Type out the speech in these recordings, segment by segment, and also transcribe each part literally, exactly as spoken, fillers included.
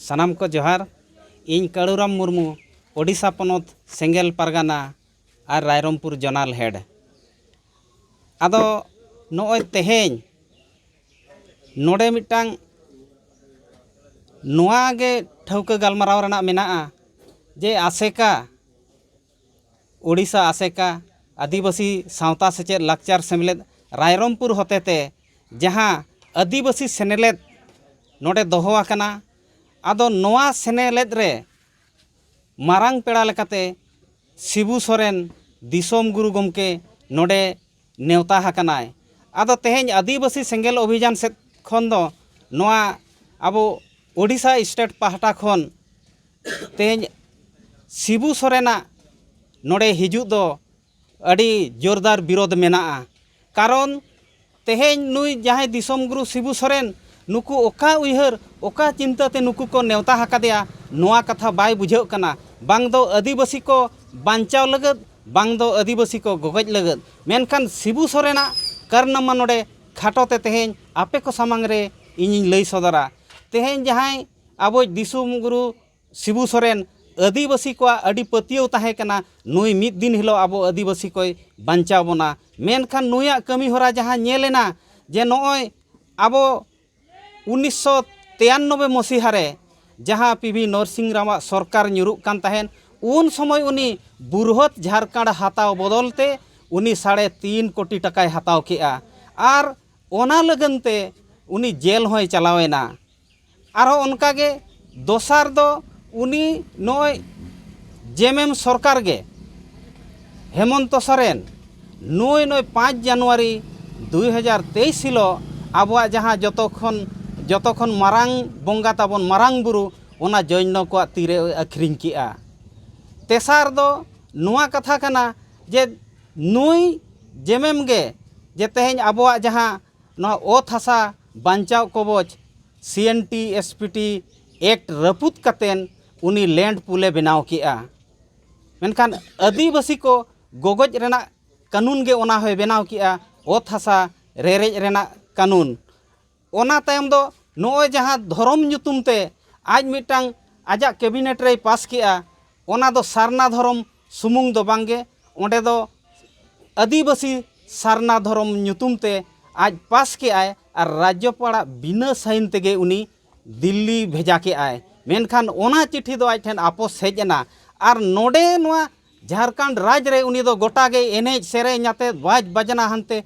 ᱥᱟᱱᱟᱢ ᱠᱚ ᱡᱚᱦᱟᱨ᱾ ᱤᱧ ᱠᱟᱹᱲᱩᱨᱟᱢ ᱢᱩᱨᱢᱩ, ᱳᱰᱤᱥᱟ ᱯᱚᱱᱚᱛ ᱥᱮᱸᱜᱮᱞ ᱯᱟᱨᱜᱟᱱᱟ ᱟᱨ ᱨᱟᱭᱨᱚᱝᱯᱩᱨ ᱡᱚᱱᱟᱞ ᱦᱮᱰ᱾ ᱟᱫᱚ ᱱᱚᱜᱼᱚᱭ ᱛᱮᱦᱮᱧ ᱱᱚᱰᱮ ᱢᱤᱫᱴᱟᱝ ᱱᱚᱣᱟ ᱜᱮ ᱴᱷᱟᱹᱣᱠᱟᱹ ᱜᱟᱞᱢᱟᱨᱟᱣ ᱨᱮᱱᱟᱜ ᱢᱮᱱᱟᱜᱼᱟ ᱡᱮ ᱟᱥᱮᱠᱟ, ᱳᱰᱤᱥᱟ ᱟᱥᱮᱠᱟ, ᱟᱹᱫᱤᱵᱟᱹᱥᱤ ᱥᱟᱶᱛᱟ ᱥᱮᱪᱮᱫ ᱞᱟᱠᱪᱟᱨ ᱥᱮᱢᱞᱮᱫ ᱨᱟᱭᱨᱚᱝᱯᱩᱨ ᱦᱚᱛᱮᱛᱮ ᱡᱟᱦᱟᱸ ᱟᱹᱫᱤᱵᱟᱹᱥᱤ ᱥᱮᱱᱮᱞᱮᱫ ᱱᱚᱰᱮ ᱫᱚᱦᱚ ᱟᱠᱟᱱᱟ, ᱟᱫᱚ ᱱᱚᱣᱟ ᱥᱮᱱᱮᱞᱮᱫ ᱨᱮ ᱢᱟᱨᱟᱝ ᱯᱮᱲᱟ ᱞᱮᱠᱟᱛᱮ ᱥᱤᱵᱩ ᱥᱚᱨᱮᱱ ᱫᱤᱥᱚᱢ ᱜᱩᱨᱩ ᱜᱚᱢᱠᱮ ᱱᱚᱰᱮ ᱱᱮᱣᱛᱟ ᱟᱠᱟᱱᱟᱭ᱾ ᱟᱫᱚ ᱛᱮᱦᱮᱧ ᱟᱹᱫᱤᱵᱟᱹᱥᱤ ᱥᱮᱸᱜᱮᱞ ᱚᱵᱷᱤᱡᱟᱱ ᱥᱮᱫ ᱠᱷᱚᱱ ᱫᱚ ᱱᱚᱣᱟ ᱟᱵᱚ ᱳᱰᱤᱥᱟ ᱥᱴᱮᱴ ᱯᱟᱦᱴᱟ ᱠᱷᱚᱱ ᱛᱮᱦᱮᱧ ᱥᱤᱵᱩ ᱥᱚᱨᱮᱱᱟᱜ ᱱᱚᱰᱮ ᱦᱤᱡᱩᱜ ᱫᱚ ᱟᱹᱰᱤ ᱡᱳᱨᱫᱟᱨ ᱵᱤᱨᱳᱫᱷ ᱢᱮᱱᱟᱜᱼᱟ᱾ ᱠᱟᱨᱚᱱ ᱛᱮᱦᱮᱧ ᱱᱩᱭ ᱡᱟᱦᱟᱸᱭ ᱫᱤᱥᱚᱢ ᱜᱩᱨᱩ ᱥᱤᱵᱩ ᱥᱚᱨᱮᱱ, ᱱᱩᱠᱩ ᱚᱠᱟ ᱩᱭᱦᱟᱹᱨ, ᱚᱠᱟ ᱪᱤᱱᱛᱟᱹ ᱛᱮ ᱱᱩᱠᱩ ᱠᱚ ᱱᱮᱣᱛᱟ ᱟᱠᱟᱫᱮᱭᱟ, ᱱᱚᱣᱟ ᱠᱟᱛᱷᱟ ᱵᱟᱭ ᱵᱩᱡᱷᱟᱹᱜ ᱠᱟᱱᱟ᱾ ᱵᱟᱝ ᱫᱚ ᱟᱹᱫᱤᱵᱟᱹᱥᱤ ᱠᱚ ᱵᱟᱧᱪᱟᱣ ᱞᱟᱹᱜᱤᱫ, ᱵᱟᱝ ᱫᱚ ᱟᱹᱫᱤᱵᱟᱹᱥᱤ ᱠᱚ ᱜᱚᱜᱚᱡ ᱞᱟᱹᱜᱤᱫ᱾ ᱢᱮᱱᱠᱷᱟᱱ ᱥᱤᱵᱩ ᱥᱚᱨᱮᱱᱟᱜ ᱠᱟᱨᱱᱟᱢᱟ ᱱᱚᱰᱮ ᱠᱷᱟᱴᱚ ᱛᱮ ᱛᱮᱦᱮᱧ ᱟᱯᱮ ᱠᱚ ᱥᱟᱢᱟᱝ ᱨᱮ ᱤᱧᱤᱧ ᱞᱟᱹᱭ ᱥᱚᱫᱚᱨᱟ᱾ ᱛᱮᱦᱮᱧ ᱡᱟᱦᱟᱸᱭ ᱟᱵᱚᱭᱤᱡ ᱫᱤᱥᱚᱢ ᱜᱩᱨᱩ ᱥᱤᱵᱩ ᱥᱚᱨᱮᱱ ᱟᱹᱫᱤᱵᱟᱹᱥᱤ ᱠᱚᱣᱟᱜ ᱟᱹᱰᱤ ᱯᱟᱹᱛᱭᱟᱹᱣ ᱛᱟᱦᱮᱸ ᱠᱟᱱᱟ, ᱱᱩᱭ ᱢᱤᱫ ᱫᱤᱱ ᱦᱤᱞᱳᱜ ᱟᱵᱚ ᱟᱹᱫᱤᱵᱟᱹᱥᱤ ᱠᱚᱭ ᱵᱟᱧᱪᱟᱣ ᱵᱚᱱᱟ᱾ ᱢᱮᱱᱠᱷᱟᱱ ᱱᱩᱭᱟᱜ ᱠᱟᱹᱢᱤ ᱦᱚᱨᱟ ᱡᱟᱦᱟᱸ ᱧᱮᱞ ᱮᱱᱟ ᱡᱮ ᱱᱚᱜᱼᱚᱭ ᱟᱵᱚ ᱩᱱᱤᱥᱥᱚ ᱛᱮᱭᱟᱱᱱᱚᱵᱵᱳᱭ ᱢᱚᱥᱤᱦᱟ ᱨᱮ ᱡᱟᱦᱟᱸ ᱯᱤ ᱵᱷᱤ ᱱᱚᱨᱥᱤᱝ ᱨᱟᱣᱟᱜ ᱥᱚᱨᱠᱟᱨ ᱧᱩᱨᱩᱜ ᱠᱟᱱ ᱛᱟᱦᱮᱸᱫ, ᱩᱱ ᱥᱚᱢᱚᱭ ᱩᱱᱤ ᱵᱩᱨᱦᱚᱛ ᱡᱷᱟᱨᱠᱷᱚᱸᱰ ᱦᱟᱛᱟᱣ ᱵᱚᱫᱚᱞ ᱛᱮ ᱩᱱᱤ ᱥᱟᱲᱮ ᱛᱤᱱ ᱠᱳᱴᱤ ᱴᱟᱠᱟᱭ ᱦᱟᱛᱟᱣ ᱠᱮᱜᱼᱟ᱾ ᱟᱨ ᱚᱱᱟ ᱞᱟᱹᱜᱤᱫ ᱛᱮ ᱩᱱᱤ ᱡᱮᱞ ᱦᱚᱸᱭ ᱪᱟᱞᱟᱣ ᱮᱱᱟ᱾ ᱟᱨᱦᱚᱸ ᱚᱱᱠᱟᱜᱮ ᱫᱚᱥᱟᱨ ᱫᱚ ᱩᱱᱤ ᱱᱚᱜᱼᱚᱭ ᱡᱮᱢᱮᱢ ᱥᱚᱨᱠᱟᱨ ᱜᱮ ᱦᱮᱢᱚᱱᱛᱚ ᱥᱚᱨᱮᱱ ᱱᱩᱭ ᱱᱚᱜᱼᱚᱭ ᱯᱟᱸᱪ ᱡᱟᱱᱩᱣᱟᱨᱤ ᱫᱩᱭ ᱦᱟᱡᱟᱨ ᱛᱮᱭᱤᱥ ᱦᱤᱞᱳᱜ ᱟᱵᱚᱣᱟᱜ ᱡᱟᱦᱟᱸ ᱡᱚᱛᱚ ᱠᱷᱚᱱ, ᱡᱚᱛᱚ ᱠᱷᱚᱱ ᱢᱟᱨᱟᱝ ᱵᱚᱸᱜᱟ ᱛᱟᱵᱚᱱ ᱢᱟᱨᱟᱝ ᱵᱩᱨᱩ, ᱚᱱᱟ ᱡᱚᱭᱱᱚ ᱠᱚᱣᱟᱜ ᱛᱤᱨᱮ ᱟᱹᱠᱷᱨᱤᱧ ᱠᱮᱜᱼᱟ᱾ ᱛᱮᱥᱟᱨ ᱫᱚ ᱱᱚᱣᱟ ᱠᱟᱛᱷᱟ ᱠᱟᱱᱟ ᱡᱮ ᱱᱩᱭ ᱡᱮᱢᱮᱢ ᱜᱮ ᱡᱮ ᱛᱮᱦᱮᱧ ᱟᱵᱚᱣᱟᱜ ᱡᱟᱦᱟᱸ ᱱᱚᱣᱟ ᱚᱛ ᱦᱟᱥᱟ ᱵᱟᱧᱪᱟᱣ ᱠᱚᱵᱚᱪ, C N T S P T act ᱨᱟᱹᱯᱩᱫ ᱠᱟᱛᱮᱱ ᱩᱱᱤ ᱞᱮᱱᱰ ᱯᱩᱞᱮ ᱵᱮᱱᱟᱣ ᱠᱮᱜᱼᱟ᱾ ᱢᱮᱱᱠᱷᱟᱱ ᱟᱹᱫᱤᱵᱟᱹᱥᱤ ᱠᱚ ᱜᱚᱜᱚᱡ ᱨᱮᱱᱟᱜ ᱠᱟᱹᱱᱩᱱ ᱜᱮ ᱚᱱᱟ ᱦᱚᱸᱭ ᱵᱮᱱᱟᱣ ᱠᱮᱜᱼᱟ, ᱚᱛ ᱦᱟᱥᱟ ᱨᱮᱨᱮᱡ ᱨᱮᱱᱟᱜ ᱠᱟᱹᱱᱩᱱ᱾ ᱚᱱᱟ ᱛᱟᱭᱚᱢ ᱫᱚ ᱱᱚᱜᱼᱚᱭ ᱡᱟᱦᱟᱸ ᱫᱷᱚᱨᱚᱢ ᱧᱩᱛᱩᱢ ᱛᱮ ᱟᱡ ᱢᱤᱫᱴᱟᱝ ᱟᱡᱟᱜ ᱠᱮᱵᱤᱱᱮᱴ ᱨᱮᱭ ᱯᱟᱥ ᱠᱮᱜᱼᱟ, ᱚᱱᱟ ᱫᱚ ᱥᱟᱨᱱᱟ ᱫᱷᱚᱨᱚᱢ ᱥᱩᱢᱩᱝ ᱫᱚ ᱵᱟᱝᱜᱮ, ᱚᱸᱰᱮ ᱫᱚ ᱟᱹᱫᱤᱵᱟᱹᱥᱤ ᱥᱟᱨᱱᱟ ᱫᱷᱚᱨᱚᱢ ᱧᱩᱛᱩᱢ ᱛᱮ ᱟᱡ ᱯᱟᱥ ᱠᱮᱜᱼᱟᱭ ᱟᱨ ᱨᱟᱡᱽᱡᱚᱯᱟᱲᱟᱜ ᱵᱤᱱᱟᱹ ᱥᱟᱭᱤᱱ ᱛᱮᱜᱮ ᱩᱱᱤ ᱫᱤᱞᱞᱤ ᱵᱷᱮᱡᱟ ᱠᱮᱜᱼᱟᱭ᱾ ᱢᱮᱱᱠᱷᱟᱱ ᱚᱱᱟ ᱪᱤᱴᱷᱤ ᱫᱚ ᱟᱡ ᱴᱷᱮᱱ ᱟᱯᱚᱥ ᱦᱮᱡ ᱮᱱᱟ ᱟᱨ ᱱᱚᱰᱮ ᱱᱚᱣᱟ ᱡᱷᱟᱲᱠᱷᱚᱸᱰ ᱨᱟᱡᱽ ᱨᱮ ᱩᱱᱤ ᱫᱚ ᱜᱚᱴᱟ ᱜᱮ ᱮᱱᱮᱡ ᱥᱮᱨᱮᱧ ᱟᱛᱮ ᱵᱟᱡᱽ ᱵᱟᱡᱽᱱᱟ ᱦᱟᱱᱛᱮ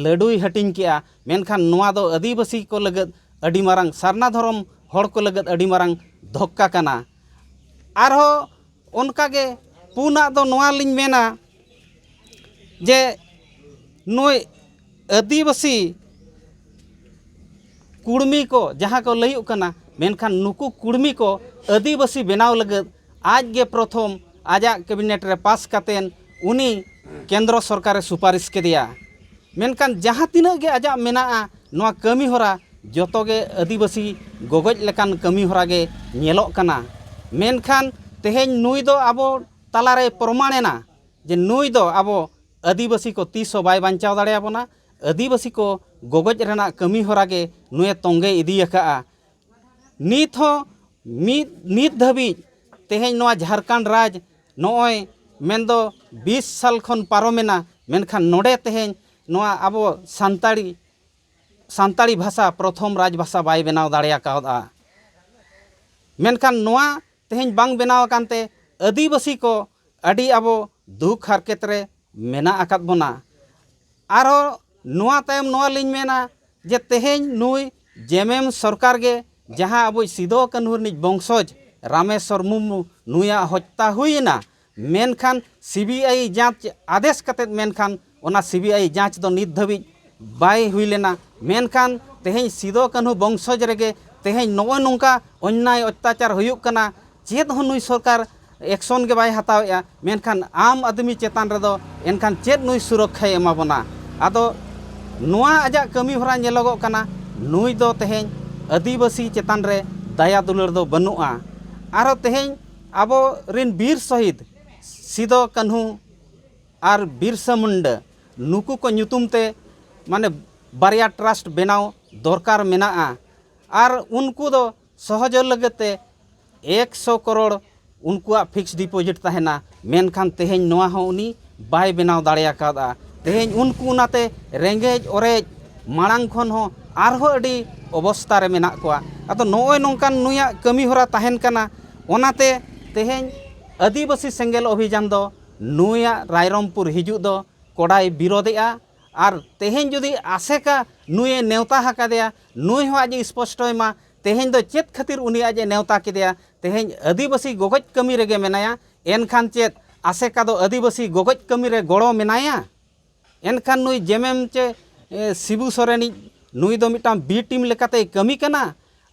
ᱞᱟᱹᱰᱩᱭ ᱦᱟᱹᱴᱤᱧ ᱠᱮᱜᱼᱟ᱾ ᱢᱮᱱᱠᱷᱟᱱ ᱱᱚᱣᱟ ᱫᱚ ᱟᱹᱫᱤᱵᱟᱹᱥᱤ ᱠᱚ ᱞᱟᱹᱜᱤᱫ ᱟᱹᱰᱤ ᱢᱟᱨᱟᱝ, ᱥᱟᱨᱱᱟ ᱫᱷᱚᱨᱚᱢ ᱦᱚᱲ ᱠᱚ ᱞᱟᱹᱜᱤᱫ ᱟᱹᱰᱤ ᱢᱟᱨᱟᱝ ᱫᱷᱚᱠᱠᱟ ᱠᱟᱱᱟ᱾ ᱟᱨᱦᱚᱸ ᱚᱱᱠᱟᱜᱮ ᱯᱩᱱᱟᱜ ᱫᱚ ᱱᱚᱣᱟ ᱞᱤᱧ ᱢᱮᱱᱟ ᱡᱮ ᱱᱩᱭ ᱟᱹᱫᱤᱵᱟᱹᱥᱤ ᱠᱩᱲᱢᱤ ᱠᱚ ᱡᱟᱦᱟᱸ ᱠᱚ ᱞᱟᱹᱭᱩᱜ ᱠᱟᱱᱟ, ᱢᱮᱱᱠᱷᱟᱱ ᱱᱩᱠᱩ ᱠᱩᱲᱢᱤ ᱠᱚ ᱟᱹᱫᱤᱵᱟᱹᱥᱤ ᱵᱮᱱᱟᱣ ᱞᱟᱹᱜᱤᱫ ᱟᱡ ᱜᱮ ᱯᱨᱚᱛᱷᱚᱢ ᱟᱡᱟᱜ ᱠᱮᱵᱤᱱᱮᱴ ᱨᱮ ᱯᱟᱥ ᱠᱟᱛᱮᱱ ᱩᱱᱤ ᱠᱮᱱᱫᱨᱚ ᱥᱚᱨᱠᱟᱨᱮ ᱥᱩᱯᱟᱨᱤᱥ ᱠᱮᱫᱮᱭᱟ᱾ ᱢᱮᱱᱠᱷᱟᱱ ᱡᱟᱦᱟᱸ ᱛᱤᱱᱟᱹᱜ ᱜᱮ ᱟᱡᱟᱜ ᱢᱮᱱᱟᱜᱼᱟ, ᱱᱚᱣᱟ ᱠᱟᱹᱢᱤ ᱦᱚᱨᱟ ᱡᱚᱛᱚ ᱜᱮ ᱟᱹᱫᱤᱵᱟᱹᱥᱤ ᱜᱚᱜᱚᱡ ᱞᱮᱠᱟᱱ ᱠᱟᱹᱢᱤ ᱦᱚᱨᱟ ᱜᱮ ᱧᱮᱞᱚᱜ ᱠᱟᱱᱟ᱾ ᱢᱮᱱᱠᱷᱟᱱ ᱛᱮᱦᱮᱧ ᱱᱩᱭ ᱫᱚ ᱟᱵᱚ ᱛᱟᱞᱟᱨᱮ ᱯᱨᱚᱢᱟᱬ ᱮᱱᱟ ᱡᱮ ᱱᱩᱭ ᱫᱚ ᱟᱵᱚ ᱟᱹᱫᱤᱵᱟᱹᱥᱤ ᱠᱚ ᱛᱤᱥ ᱦᱚᱸ ᱵᱟᱭ ᱵᱟᱧᱪᱟᱣ ᱫᱟᱲᱮᱭᱟᱵᱚᱱᱟ᱾ ᱟᱹᱫᱤᱵᱟᱹᱥᱤ ᱠᱚ ᱜᱚᱜᱚᱡ ᱨᱮᱱᱟᱜ ᱠᱟᱹᱢᱤ ᱦᱚᱨᱟ ᱜᱮ ᱱᱩᱭᱮ ᱛᱚᱸᱜᱮ ᱤᱫᱤ ᱟᱠᱟᱫᱼᱟ᱾ ᱱᱤᱛ ᱦᱚᱸ ᱢᱤᱫ, ᱱᱤᱛ ᱫᱷᱟᱹᱵᱤᱡ ᱛᱮᱦᱮᱧ ᱱᱚᱣᱟ ᱡᱷᱟᱲᱠᱷᱚᱸᱰ ᱨᱟᱡᱽ ᱱᱚᱜᱼᱚᱭ ᱢᱮᱱᱫᱚ ᱵᱤᱥ ᱥᱟᱞ ᱠᱷᱚᱱ ᱯᱟᱨᱚᱢᱮᱱᱟ, ᱢᱮᱱᱠᱷᱟᱱ ᱱᱚᱰᱮ ᱛᱮᱦᱮᱧ ᱱᱚᱣᱟ ᱟᱵᱚ ᱥᱟᱱᱛᱟᱲᱤ, ᱥᱟᱱᱛᱟᱲᱤ ᱵᱷᱟᱥᱟ ᱯᱨᱚᱛᱷᱚᱢ ᱨᱟᱡᱽ ᱵᱷᱟᱥᱟ ᱵᱟᱭ ᱵᱮᱱᱟᱣ ᱫᱟᱲᱮ ᱟᱠᱟᱣᱫᱟ᱾ ᱢᱮᱱᱠᱷᱟᱱ ᱱᱚᱣᱟ ᱛᱮᱦᱮᱧ ᱵᱟᱝ ᱵᱮᱱᱟᱣ ᱟᱠᱟᱱ ᱛᱮ ᱟᱹᱫᱤᱵᱟᱹᱥᱤ ᱠᱚ ᱟᱹᱰᱤ ᱟᱵᱚ ᱫᱩᱠ ᱦᱟᱨᱠᱮᱛ ᱨᱮ ᱢᱮᱱᱟᱜ ᱟᱠᱟᱫ ᱵᱚᱱᱟ᱾ ᱟᱨᱦᱚᱸ ᱱᱚᱣᱟ ᱛᱟᱭᱚᱢ ᱱᱚᱣᱟ ᱞᱤᱧ ᱢᱮᱱᱟ ᱡᱮ ᱛᱮᱦᱮᱧ ᱱᱩᱭ ᱡᱮᱢᱮᱢ ᱥᱚᱨᱠᱟᱨ ᱜᱮ ᱡᱟᱦᱟᱸ ᱟᱵᱚᱭᱤᱡ ᱥᱤᱫᱚ ᱠᱟᱹᱱᱦᱩ ᱨᱤᱱᱤᱡ ᱵᱚᱝᱥᱚᱡᱽ ᱨᱟᱢᱮᱥᱣᱚᱨ ᱢᱩᱨᱢᱩ ᱱᱩᱭᱟᱜ ᱦᱚᱛᱛᱟ ᱦᱩᱭᱮᱱᱟ, ᱢᱮᱱᱠᱷᱟᱱ ᱥᱤ ᱵᱤ ᱟᱭ ᱡᱟᱸᱪ ᱟᱫᱮᱥ ᱠᱟᱛᱮᱫ, ᱢᱮᱱᱠᱷᱟᱱ ᱚᱱᱟ ᱥᱤ ᱵᱤ ᱟᱭ ᱡᱟᱸᱪ ᱫᱚ ᱱᱤᱛ ᱫᱷᱟᱹᱵᱤᱡ ᱵᱟᱭ ᱦᱩᱭ ᱞᱮᱱᱟ᱾ ᱢᱮᱱᱠᱷᱟᱱ ᱛᱮᱦᱮᱧ ᱥᱤᱫᱚ ᱠᱟᱹᱱᱦᱩ ᱵᱚᱝᱥᱚᱡᱽ ᱨᱮᱜᱮ ᱛᱮᱦᱮᱧ ᱱᱚᱜᱼᱚᱭ ᱱᱚᱝᱠᱟ ᱚᱱᱱᱟᱭ ᱚᱛᱛᱟᱪᱟᱨ ᱦᱩᱭᱩᱜ ᱠᱟᱱᱟ, ᱪᱮᱫ ᱦᱚᱸ ᱱᱩᱭ ᱥᱚᱨᱠᱟᱨ ᱮᱠᱥᱚᱱ ᱜᱮ ᱵᱟᱭ ᱦᱟᱛᱟᱣᱮᱫᱼᱟ᱾ ᱢᱮᱱᱠᱷᱟᱱ ᱟᱢ ᱟᱫᱢᱤ ᱪᱮᱛᱟᱱ ᱨᱮᱫᱚ ᱮᱱᱠᱷᱟᱱ ᱪᱮᱫ ᱱᱩᱭ ᱥᱩᱨᱚᱠᱠᱷᱟᱭ ᱮᱢᱟ ᱵᱚᱱᱟ? ᱟᱫᱚ ᱱᱚᱣᱟ ᱟᱡᱟᱜ ᱠᱟᱹᱢᱤ ᱦᱚᱨᱟ ᱧᱮᱞᱚᱜᱚᱜ ᱠᱟᱱᱟ, ᱱᱩᱭ ᱫᱚ ᱛᱮᱦᱮᱧ ᱟᱹᱫᱤᱵᱟᱹᱥᱤ ᱪᱮᱛᱟᱱ ᱨᱮ ᱫᱟᱭᱟ ᱫᱩᱞᱟᱹᱲ ᱫᱚ ᱵᱟᱹᱱᱩᱜᱼᱟ᱾ ᱟᱨᱦᱚᱸ ᱛᱮᱦᱮᱧ ᱟᱵᱚ ᱨᱤᱱ ᱵᱤᱨ ᱥᱚᱦᱤᱫ ᱥᱤᱫᱚ ᱠᱟᱹᱱᱦᱩ ᱟᱨ ᱵᱤᱨᱥᱟ ᱢᱩᱱᱰᱟᱹ ᱱᱩᱠᱩ ᱠᱚ ᱧᱩᱛᱩᱢ ᱛᱮ ᱢᱟᱱᱮ ᱵᱟᱨᱭᱟ ᱴᱨᱟᱥᱴ ᱵᱮᱱᱟᱣ ᱫᱚᱨᱠᱟᱨ ᱢᱮᱱᱟᱜᱼᱟ᱾ ᱟᱨ ᱩᱱᱠᱩ ᱫᱚ ᱥᱚᱦᱚᱡᱳᱜᱤᱛᱟ ᱮᱠᱥᱚ ᱠᱟᱨᱳᱲ ᱩᱱᱠᱩᱣᱟᱜ ᱯᱷᱤᱠᱥᱰ ᱰᱤᱯᱚᱡᱤᱴ ᱛᱟᱦᱮᱱᱟ, ᱢᱮᱱᱠᱷᱟᱱ ᱛᱮᱦᱮᱧ ᱱᱚᱣᱟ ᱦᱚᱸ ᱩᱱᱤ ᱵᱟᱭ ᱵᱮᱱᱟᱣ ᱫᱟᱲᱮ ᱟᱠᱟᱫᱼᱟ᱾ ᱛᱮᱦᱮᱧ ᱩᱱᱠᱩ ᱚᱱᱟᱛᱮ ᱨᱮᱸᱜᱮᱡ ᱚᱨᱮᱡ ᱢᱟᱲᱟᱝ ᱠᱷᱚᱱ ᱦᱚᱸ ᱟᱨᱦᱚᱸ ᱟᱹᱰᱤ ᱚᱵᱚᱥᱛᱟ ᱨᱮ ᱢᱮᱱᱟᱜ ᱠᱚᱣᱟ᱾ ᱟᱫᱚ ᱱᱚᱜᱼᱚᱭ ᱱᱚᱝᱠᱟᱱ ᱱᱩᱭᱟᱜ ᱠᱟᱹᱢᱤ ᱦᱚᱨᱟ ᱛᱟᱦᱮᱱ ᱠᱟᱱᱟ, ᱚᱱᱟᱛᱮ ᱛᱮᱦᱮᱧ ᱟᱹᱫᱤᱵᱟᱹᱥᱤ ᱥᱮᱸᱜᱮᱞ ᱚᱵᱷᱤᱡᱟᱱ ᱫᱚ ᱱᱩᱭᱟᱜ ᱨᱟᱭᱨᱚᱝᱯᱩᱨ ᱦᱤᱡᱩᱜ ᱫᱚ ᱠᱚᱲᱟᱭ ᱵᱤᱨᱳᱫᱮᱜᱼᱟ᱾ ᱟᱨ ᱛᱮᱦᱮᱧ ᱡᱩᱫᱤ ᱟᱥᱮᱠᱟ ᱱᱩᱭᱮ ᱱᱮᱣᱛᱟ ᱟᱠᱟᱫᱮᱭᱟ, ᱱᱩᱭ ᱦᱚᱸ ᱟᱡ ᱮ ᱥᱯᱚᱥᱴᱚᱭ ᱢᱟ, ᱛᱮᱦᱮᱧ ᱫᱚ ᱪᱮᱫ ᱠᱷᱟᱹᱛᱤᱨ ᱩᱱᱤ ᱟᱡ ᱮ ᱱᱮᱣᱛᱟ ᱠᱮᱫᱮᱭᱟ? ᱛᱮᱦᱮᱧ ᱟᱹᱫᱤᱵᱟᱹᱥᱤ ᱜᱚᱜᱚᱡ ᱠᱟᱹᱢᱤ ᱨᱮᱜᱮ ᱢᱮᱱᱟᱭᱟ, ᱮᱱᱠᱷᱟᱱ ᱪᱮᱫ ᱟᱥᱮᱠᱟ ᱫᱚ ᱟᱹᱫᱤᱵᱟᱹᱥᱤ ᱜᱚᱜᱚᱡ ᱠᱟᱹᱢᱤ ᱨᱮ ᱜᱚᱲᱚ ᱢᱮᱱᱟᱭᱟ? ᱮᱱᱠᱷᱟᱱ ᱱᱩᱭ ᱡᱮᱢᱮᱢ ᱪᱮ, ᱮ, ᱥᱤᱵᱩ ᱥᱚᱨᱮᱱᱤᱡ ᱱᱩᱭ ᱫᱚ ᱢᱤᱫᱴᱟᱝ B team ᱞᱮᱠᱟᱛᱮᱭ ᱠᱟᱹᱢᱤ ᱠᱟᱱᱟ᱾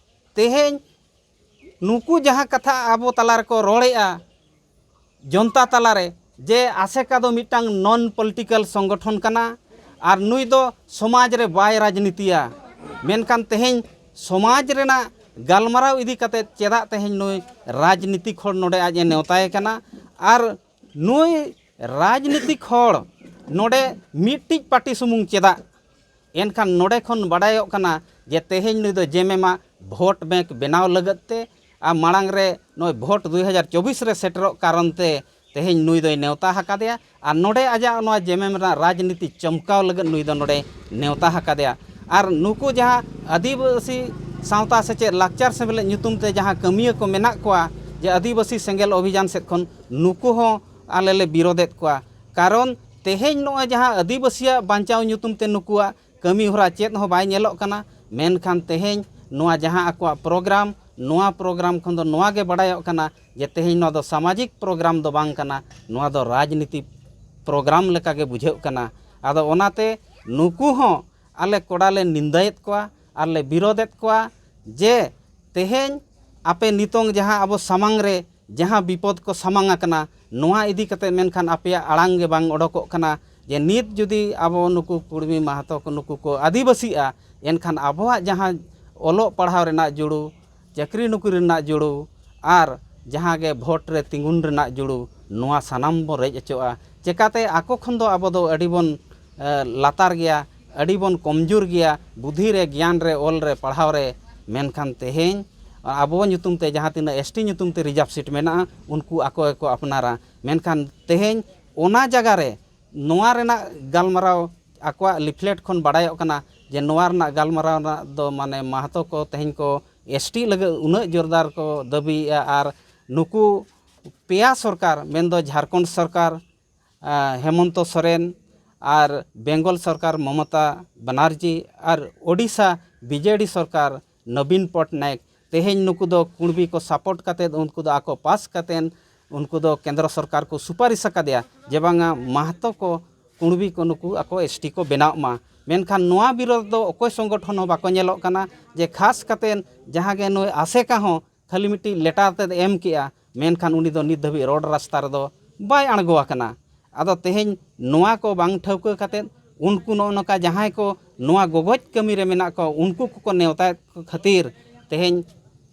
ᱛᱮᱦᱮᱧ ᱱᱩᱠᱩ ᱡᱟᱦᱟᱸ ᱠᱟᱛᱷᱟ ᱟᱵᱚ ᱛᱟᱞᱟ ᱨᱮᱠᱚ ᱨᱚᱲᱮᱜᱼᱟ, ᱡᱚᱱᱛᱟ ᱛᱟᱞᱟᱨᱮ, ᱡᱮ ᱟᱥᱮᱠᱟ ᱫᱚ ᱢᱤᱫᱴᱟᱝ ᱱᱚᱱ ᱯᱚᱞᱤᱴᱤᱠᱟᱞ ᱥᱚᱝᱜᱚᱴᱷᱚᱱ ᱠᱟᱱᱟ ᱟᱨ ᱱᱩᱭ ᱫᱚ ᱥᱚᱢᱟᱡᱽ ᱨᱮ ᱵᱟᱭ ᱨᱟᱡᱽᱱᱤᱛᱤᱭᱟ, ᱢᱮᱱᱠᱷᱟᱱ ᱛᱮᱦᱮᱧ ᱥᱚᱢᱟᱡᱽ ᱨᱮᱱᱟᱜ ᱜᱟᱞᱢᱟᱨᱟᱣ ᱤᱫᱤ ᱠᱟᱛᱮ ᱪᱮᱫᱟᱜ ᱛᱮᱦᱮᱧ ᱱᱩᱭ ᱨᱟᱡᱽᱱᱤᱛᱤᱠ ᱦᱚᱲ ᱱᱚᱰᱮ ᱟᱡ ᱮ ᱱᱮᱣᱛᱟᱭᱮ ᱠᱟᱱᱟ? ᱟᱨ ᱱᱩᱭ ᱨᱟᱡᱽᱱᱤᱛᱤᱠ ᱦᱚᱲ ᱱᱚᱰᱮ ᱢᱤᱫᱴᱤᱡ ᱯᱟᱨᱴᱤ ᱥᱩᱢᱩᱝ ᱪᱮᱫᱟᱜ? ᱮᱱᱠᱷᱟᱱ ᱱᱚᱰᱮ ᱠᱷᱚᱱ ᱵᱟᱰᱟᱭᱚᱜ ᱠᱟᱱᱟ ᱡᱮ ᱛᱮᱦᱮᱧ ᱱᱩᱭ ᱫᱚ ᱡᱮᱢᱮᱢᱟᱜ ᱵᱷᱳᱴ ᱵᱮᱝᱠ ᱵᱮᱱᱟᱣ ᱞᱟᱹᱜᱤᱫ ᱛᱮ ᱟᱨ ᱢᱟᱲᱟᱝ ᱨᱮ ᱱᱚᱜᱼᱚᱭ ᱵᱷᱳᱴ ᱫᱩ ᱦᱟᱡᱟᱨ ᱪᱚᱵᱵᱤᱥ ᱨᱮ ᱥᱮᱴᱮᱨᱚᱜ ᱠᱟᱨᱚᱱ ᱛᱮ ᱛᱮᱦᱮᱧ ᱱᱩᱭ ᱫᱚᱭ ᱱᱮᱣᱛᱟ ᱟᱠᱟᱫᱮᱭᱟ᱾ ᱟᱨ ᱱᱚᱰᱮ ᱟᱡᱟᱜ ᱱᱚᱣᱟ ᱡᱮᱢᱮᱢ ᱨᱮᱱᱟᱜ ᱨᱟᱡᱽᱱᱤᱛᱤ ᱪᱚᱢᱠᱟᱣ ᱞᱟᱹᱜᱤᱫ ᱱᱩᱭ ᱫᱚ ᱱᱚᱰᱮ ᱱᱮᱣᱛᱟ ᱟᱠᱟᱫᱮᱭᱟ᱾ ᱟᱨ ᱱᱩᱠᱩ ᱡᱟᱦᱟᱸ ᱟᱹᱫᱤᱵᱟᱹᱥᱤ ᱥᱟᱶᱛᱟ ᱥᱮᱪᱮᱫ ᱞᱟᱠᱪᱟᱨ ᱥᱮᱢᱞᱮᱫ ᱧᱩᱛᱩᱢ ᱛᱮ ᱡᱟᱦᱟᱸ ᱠᱟᱹᱢᱤᱭᱟᱹ ᱠᱚ ᱢᱮᱱᱟᱜ ᱠᱚᱣᱟ, ᱡᱮ ᱟᱹᱫᱤᱵᱟᱹᱥᱤ ᱥᱮᱸᱜᱮᱞ ᱚᱵᱷᱤᱡᱟᱱ ᱥᱮᱫ ᱠᱷᱚᱱ, ᱱᱩᱠᱩ ᱦᱚᱸ ᱟᱞᱮ ᱞᱮ ᱵᱤᱨᱳᱫᱮᱫ ᱠᱚᱣᱟ᱾ ᱠᱟᱨᱚᱱ ᱛᱮᱦᱮᱧ ᱱᱚᱜᱼᱚᱭ ᱡᱟᱦᱟᱸ ᱟᱹᱫᱤᱵᱟᱹᱥᱤᱭᱟᱜ ᱵᱟᱧᱪᱟᱣ ᱧᱩᱛᱩᱢ ᱛᱮ ᱱᱩᱠᱩᱣᱟᱜ ᱠᱟᱹᱢᱤ ᱦᱚᱨᱟ ᱪᱮᱫ ᱦᱚᱸ ᱵᱟᱭ ᱧᱮᱞᱚᱜ ᱠᱟᱱᱟ, ᱢᱮᱱᱠᱷᱟᱱ ᱛᱮᱦᱮᱧ ᱱᱚᱣᱟ ᱡᱟᱦᱟᱸ ᱟᱠᱚᱣᱟᱜ ᱯᱨᱳᱜᱨᱟᱢ, ᱱᱚᱣᱟ ᱯᱨᱳᱜᱨᱟᱢ ᱠᱷᱚᱱ ᱫᱚ ᱱᱚᱣᱟ ᱜᱮ ᱵᱟᱰᱟᱭᱚᱜ ᱠᱟᱱᱟ ᱡᱮ ᱛᱮᱦᱮᱧ ᱱᱚᱣᱟ ᱫᱚ ᱥᱟᱢᱟᱡᱤᱠ ᱯᱨᱳᱜᱨᱟᱢ ᱫᱚ ᱵᱟᱝ ᱠᱟᱱᱟ, ᱱᱚᱣᱟ ᱫᱚ ᱨᱟᱡᱽᱱᱤᱛᱤ ᱯᱨᱳᱜᱨᱟᱢ ᱞᱮᱠᱟ ᱜᱮ ᱵᱩᱡᱷᱟᱹᱜ ᱠᱟᱱᱟ᱾ ᱟᱫᱚ ᱚᱱᱟᱛᱮ ᱱᱩᱠᱩ ᱦᱚᱸ ᱟᱞᱮ ᱠᱚᱲᱟ ᱞᱮ ᱱᱤᱱᱫᱟᱭᱮᱫ ᱠᱚᱣᱟ ᱟᱨ ᱞᱮ ᱵᱤᱨᱳᱫᱮᱫ ᱠᱚᱣᱟ ᱡᱮ ᱛᱮᱦᱮᱧ ᱟᱯᱮ ᱱᱤᱛᱚᱝ ᱡᱟᱦᱟᱸ ᱟᱵᱚ ᱥᱟᱢᱟᱝ ᱨᱮ ᱡᱟᱦᱟᱸ ᱵᱤᱯᱚᱫ ᱠᱚ ᱥᱟᱢᱟᱝ ᱟᱠᱟᱱᱟ, ᱱᱚᱣᱟ ᱤᱫᱤ ᱠᱟᱛᱮ ᱢᱮᱱᱠᱷᱟᱱ ᱟᱯᱮᱭᱟᱜ ᱟᱲᱟᱝ ᱜᱮ ᱵᱟᱝ ᱚᱰᱚᱠᱚᱜ ᱠᱟᱱᱟ ᱡᱮ ᱱᱤᱛ ᱡᱩᱫᱤ ᱟᱵᱚ ᱱᱩᱠᱩ ᱠᱩᱲᱢᱤ ᱢᱟᱦᱟᱛᱚ ᱠᱚ ᱱᱩᱠᱩ ᱠᱚ ᱟᱹᱫᱤᱵᱟᱹᱥᱤᱜᱼᱟ, ᱮᱱᱠᱷᱟᱱ ᱟᱵᱚᱣᱟᱜ ᱡᱟᱦᱟᱸ ᱚᱞᱚᱜ ᱯᱟᱲᱦᱟᱣ ᱨᱮᱱᱟᱜ ᱡᱩᱲᱩ, ᱪᱟᱹᱠᱨᱤ ᱱᱚᱠᱨᱤ ᱨᱮᱱᱟᱜ ᱡᱩᱲᱩ ᱟᱨ ᱡᱟᱦᱟᱸ ᱜᱮ ᱵᱷᱳᱴ ᱨᱮ ᱛᱤᱸᱜᱩᱱ ᱨᱮᱱᱟᱜ ᱡᱩᱲᱩ, ᱱᱚᱣᱟ ᱥᱟᱱᱟᱢ ᱵᱚᱱ ᱨᱮᱡ ᱦᱚᱪᱚᱜᱼᱟ᱾ ᱪᱮᱠᱟᱛᱮ ᱟᱠᱚ ᱠᱷᱚᱱ ᱫᱚ ᱟᱵᱚ ᱫᱚ ᱟᱹᱰᱤ ᱵᱚᱱ, ᱮ, ᱞᱟᱛᱟᱨ ᱜᱮᱭᱟ, ᱟᱹᱰᱤ ᱵᱚᱱ ᱠᱚᱢᱡᱳᱨ ᱜᱮᱭᱟ ᱵᱩᱫᱷᱤ ᱨᱮ, ᱜᱮᱭᱟᱱ ᱨᱮ, ᱚᱞ ᱨᱮ, ᱯᱟᱲᱦᱟᱣ ᱨᱮ᱾ ᱢᱮᱱᱠᱷᱟᱱ ᱛᱮᱦᱮᱧ ᱟᱵᱚ ᱧᱩᱛᱩᱢ ᱛᱮ ᱡᱟᱦᱟᱸ ᱛᱤᱱᱟᱹᱜ ᱮᱥ ᱴᱤ ᱧᱩᱛᱩᱢ ᱛᱮ ᱨᱤᱡᱟᱨᱵᱷ ᱥᱤᱴ ᱢᱮᱱᱟᱜᱼᱟ, ᱩᱱᱠᱩ ᱟᱠᱚ ᱜᱮᱠᱚ ᱟᱯᱱᱟᱨᱟ᱾ ᱢᱮᱱᱠᱷᱟᱱ ᱛᱮᱦᱮᱧ ᱚᱱᱟ ᱡᱟᱭᱜᱟ ᱨᱮ ᱱᱚᱣᱟ ᱨᱮᱱᱟᱜ ᱜᱟᱞᱢᱟᱨᱟᱣ ᱟᱠᱚᱣᱟᱜ ᱞᱤᱯᱷᱞᱮᱴ ᱠᱷᱚᱱ ᱵᱟᱲᱟᱭᱚᱜ ᱠᱟᱱᱟ ᱡᱮ ᱱᱚᱣᱟ ᱨᱮᱱᱟᱜ ᱜᱟᱞᱢᱟᱨᱟᱣ ᱨᱮᱱᱟᱜ ᱫᱚ ᱢᱟᱱᱮ ᱢᱟᱦᱟᱛᱚ ᱠᱚ ᱛᱮᱦᱮᱧ ᱠᱚ ᱮᱥ ᱴᱤ ᱞᱟᱹᱜᱤᱫ ᱩᱱᱟᱹᱜ ᱡᱳᱨᱫᱟᱨ ᱠᱚ ᱫᱟᱹᱵᱤᱭᱮᱫᱼᱟ᱾ ᱟᱨ ᱱᱩᱠᱩ ᱯᱮᱭᱟ ᱥᱚᱨᱠᱟᱨ, ᱢᱮᱱᱫᱚ ᱡᱷᱟᱲᱠᱷᱚᱸᱰ ᱥᱚᱨᱠᱟᱨ, ᱟ, ᱦᱮᱢᱚᱱᱛᱚ ᱥᱚᱨᱮᱱ, ᱟᱨ ᱵᱮᱝᱜᱚᱞ ᱥᱚᱨᱠᱟᱨ ᱢᱚᱢᱚᱛᱟ ᱵᱟᱱᱟᱨᱡᱤ, ᱟᱨ ᱳᱰᱤᱥᱟ ᱵᱤ ᱡᱮ ᱰᱤ ᱥᱚᱨᱠᱟᱨ ᱱᱚᱵᱤᱱ ᱯᱚᱴᱱᱟᱭᱮᱠ, ᱛᱮᱦᱮᱧ ᱱᱩᱠᱩ ᱫᱚ ᱠᱩᱬᱵᱤ ᱠᱚ ᱥᱟᱯᱳᱨᱴ ᱠᱟᱛᱮᱫ, ᱩᱱᱠᱩ ᱫᱚ ᱟᱠᱚ ᱯᱟᱥ ᱠᱟᱛᱮᱫ ᱩᱱᱠᱩ ᱫᱚ ᱠᱮᱱᱫᱨᱚ ᱥᱚᱨᱠᱟᱨ ᱠᱚ ᱥᱩᱯᱟᱨᱤᱥ ᱟᱠᱟᱫᱮᱭᱟ ᱡᱮ ᱵᱟᱝᱟ ᱢᱟᱦᱟᱛᱚ ᱠᱚ ᱠᱩᱬᱵᱤ ᱠᱚ ᱱᱩᱠᱩ ᱟᱠᱚ ᱮᱥ ᱴᱤ ᱠᱚ ᱵᱮᱱᱟᱣ ᱢᱟ᱾ ᱢᱮᱱᱠᱷᱟᱱ ᱱᱚᱣᱟ ᱵᱤᱨᱳᱫᱷ ᱫᱚ ᱚᱠᱚᱭ ᱥᱚᱝᱜᱚᱴᱷᱚᱱ ᱦᱚᱸ ᱵᱟᱠᱚ ᱧᱮᱞᱚᱜ ᱠᱟᱱᱟ, ᱡᱮ ᱠᱷᱟᱥ ᱠᱟᱛᱮᱫ ᱡᱟᱦᱟᱸ ᱜᱮ ᱱᱩᱭ ᱟᱥᱮᱠᱟ ᱦᱚᱸ ᱠᱷᱟᱹᱞᱤ ᱢᱤᱫᱴᱤᱡ ᱞᱮᱴᱟᱨ ᱛᱮᱫ ᱮᱢ ᱠᱮᱜᱼᱟ, ᱢᱮᱱᱠᱷᱟᱱ ᱩᱱᱤ ᱫᱚ ᱱᱤᱛ ᱫᱷᱟᱹᱵᱤᱡ ᱨᱳᱰ ᱨᱟᱥᱛᱟ ᱨᱮᱫᱚ ᱵᱟᱭ ᱟᱬᱜᱚ ᱟᱠᱟᱱᱟ᱾ ᱟᱫᱚ ᱛᱮᱦᱮᱧ ᱱᱚᱣᱟ ᱠᱚ ᱵᱟᱝ ᱴᱷᱟᱹᱣᱠᱟᱹ ᱠᱟᱛᱮᱫ ᱩᱱᱠᱩ ᱱᱚᱜᱼᱚ ᱱᱚᱝᱠᱟ ᱡᱟᱦᱟᱸᱭ ᱠᱚ ᱱᱚᱣᱟ ᱜᱚᱜᱚᱡ ᱠᱟᱹᱢᱤ ᱨᱮ ᱢᱮᱱᱟᱜ ᱠᱚᱣᱟ, ᱩᱱᱠᱩ ᱠᱚᱠᱚ ᱱᱮᱣᱛᱟᱭᱮᱫ ᱠᱚ ᱠᱷᱟᱹᱛᱤᱨ ᱛᱮᱦᱮᱧ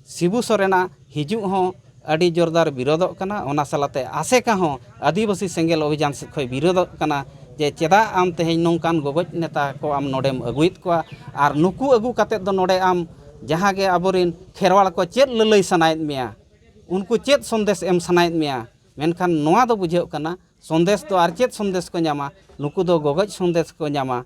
ᱥᱤᱵᱩ ᱥᱚᱨᱮᱱᱟᱜ ᱦᱤᱡᱩᱜ ᱦᱚᱸ ᱟᱹᱰᱤ ᱡᱳᱨᱫᱟᱨ ᱵᱤᱨᱳᱫᱚᱜ ᱠᱟᱱᱟ᱾ ᱚᱱᱟ ᱥᱟᱞᱟᱛᱮ ᱟᱥᱮᱠᱟ ᱦᱚᱸ ᱟᱹᱫᱤᱵᱟᱹᱥᱤ ᱥᱮᱸᱜᱮᱞ ᱚᱵᱷᱤᱡᱟᱱ ᱥᱮᱫ ᱠᱷᱚᱱ ᱵᱤᱨᱳᱫᱚᱜ ᱠᱟᱱᱟ ᱡᱮ ᱪᱮᱫᱟᱜ ᱟᱢ ᱛᱮᱦᱮᱧ ᱱᱚᱝᱠᱟᱱ ᱜᱚᱜᱚᱡ ᱱᱮᱛᱟ ᱠᱚ ᱟᱢ ᱱᱚᱰᱮᱢ ᱟᱹᱜᱩᱭᱮᱫ ᱠᱚᱣᱟ, ᱟᱨ ᱱᱩᱠᱩ ᱟᱹᱜᱩ ᱠᱟᱛᱮᱫ ᱫᱚ ᱱᱚᱰᱮ ᱟᱢ ᱡᱟᱦᱟᱸ ᱜᱮ ᱟᱵᱚᱨᱮᱱ ᱠᱷᱮᱨᱣᱟᱲ ᱠᱚ ᱪᱮᱫ ᱞᱟᱹᱞᱟᱹᱭ ᱥᱟᱱᱟᱭᱮᱫ ᱢᱮᱭᱟ, ᱩᱱᱠᱩ ᱪᱮᱫ ᱥᱚᱱᱫᱮᱥ ᱮᱢ ᱥᱟᱱᱟᱭᱮᱫ ᱢᱮᱭᱟ? ᱢᱮᱱᱠᱷᱟᱱ ᱱᱚᱣᱟ ᱫᱚ ᱵᱩᱡᱷᱟᱹᱜ ᱠᱟᱱᱟ, ᱥᱚᱱᱫᱮᱥ ᱫᱚ ᱟᱨ ᱪᱮᱫ ᱥᱚᱱᱫᱮᱥ ᱠᱚ ᱧᱟᱢᱟ? ᱱᱩᱠᱩ ᱫᱚ ᱜᱚᱜᱚᱡ ᱥᱚᱱᱫᱮᱥ ᱠᱚ ᱧᱟᱢᱟ᱾